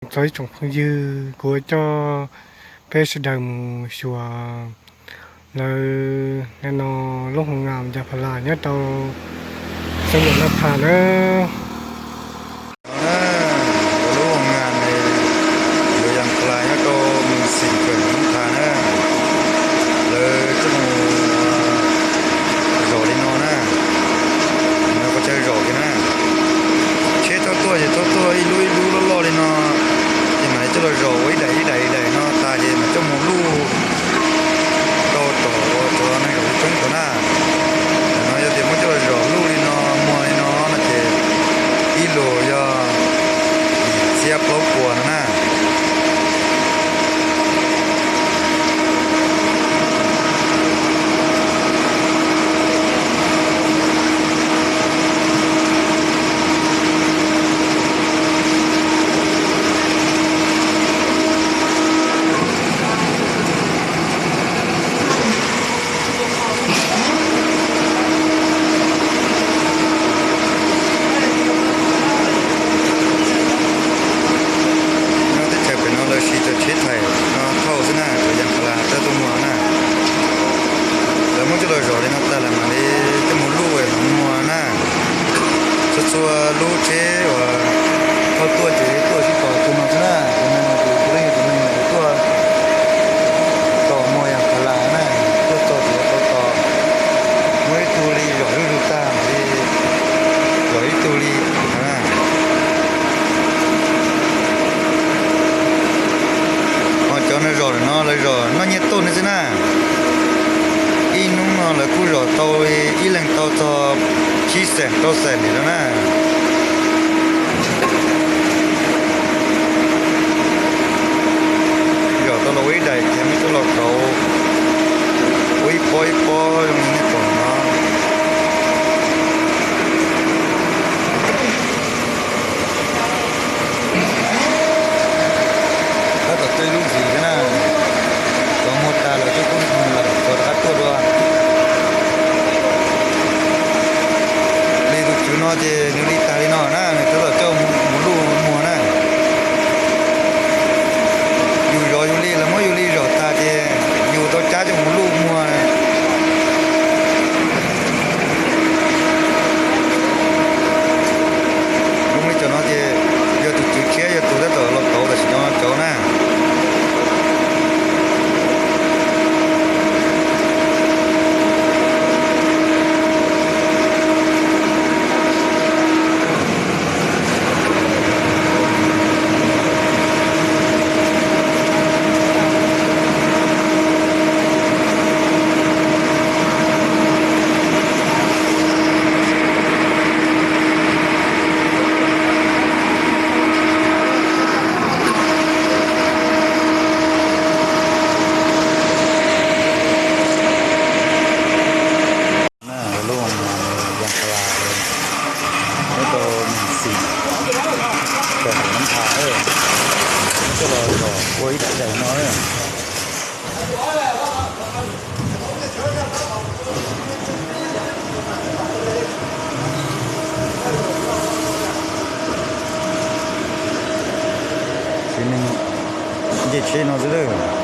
Txog ib tsoom phooj ywg, kuv coj peb sawv daws mus xyuas lawv no lub hoo nas yam pha las nyob rau xeev Npam Nab Phas na. Lub hoo nas, lub yam pha las nyob rau mus xim kawm Nab Phas na. Lawv coj mus zom li no na. No koj chaw zom kiag na. Tsheb thaub tuaj ces thaub tuaj ib lub ib lub loj loj li no, ces mam li coj los zom ua ib daim ib daim ib daim no tas ces mam coj mus luj rau tom ua cov neeg zom coob coob tod na. Tam no yog tias muab coj los zom luj li no muag li no no ces ib lus yog yim txhiab plaub puas no na. Nyob teb chaws pem no lawv siv cov tsheb thaim no thauj xwb na, cov yam pha las tawb tuaj muag na. Lawv muab coj los zom li no tas lawm mam li coj mus luj mam muag na. Txhua txhua lub tsheb uas thauj tuaj ces tuaj sib tos tus no xwb na, tus neeg tus leej tus neeg tuaj tos muag yam pha las na, tuaj txog ces tau tos, muab ib tug li zom zuj zus tag mam li zom ib tug li na. Ho cov no zom no lawv zom noj nyiaj tuaj no xwb na. Ib hnub no lawv kuj zom tau ib leeg tau txog tsib xees rau xees ntawm no na. Zom tau los ua ib daim ces muab coj los kauv ua ib pob ib pob zoo li nej pom no. Tab tom txog lub ntxiv thiab na, cov muag tas lawm coj tuaj mus lawm, cov rov qab tuaj dua. Li tus tswv no ces nws li tag li no na, nws tab tom coj mus luj muag na. Yus zov yus li, lawv muab yus li zom tas ces yus tau cab coj mus luj muag. Zoo li cov no ces yog tus tswv tshiab yog tus tab tom los kauv tam sim no cov na. Na, lub yam pha las nyob rau mus xim kawm Nab Phas, coj los zom ua ib daim daim no. Tsev neeg nce tsheb no xwb lawm.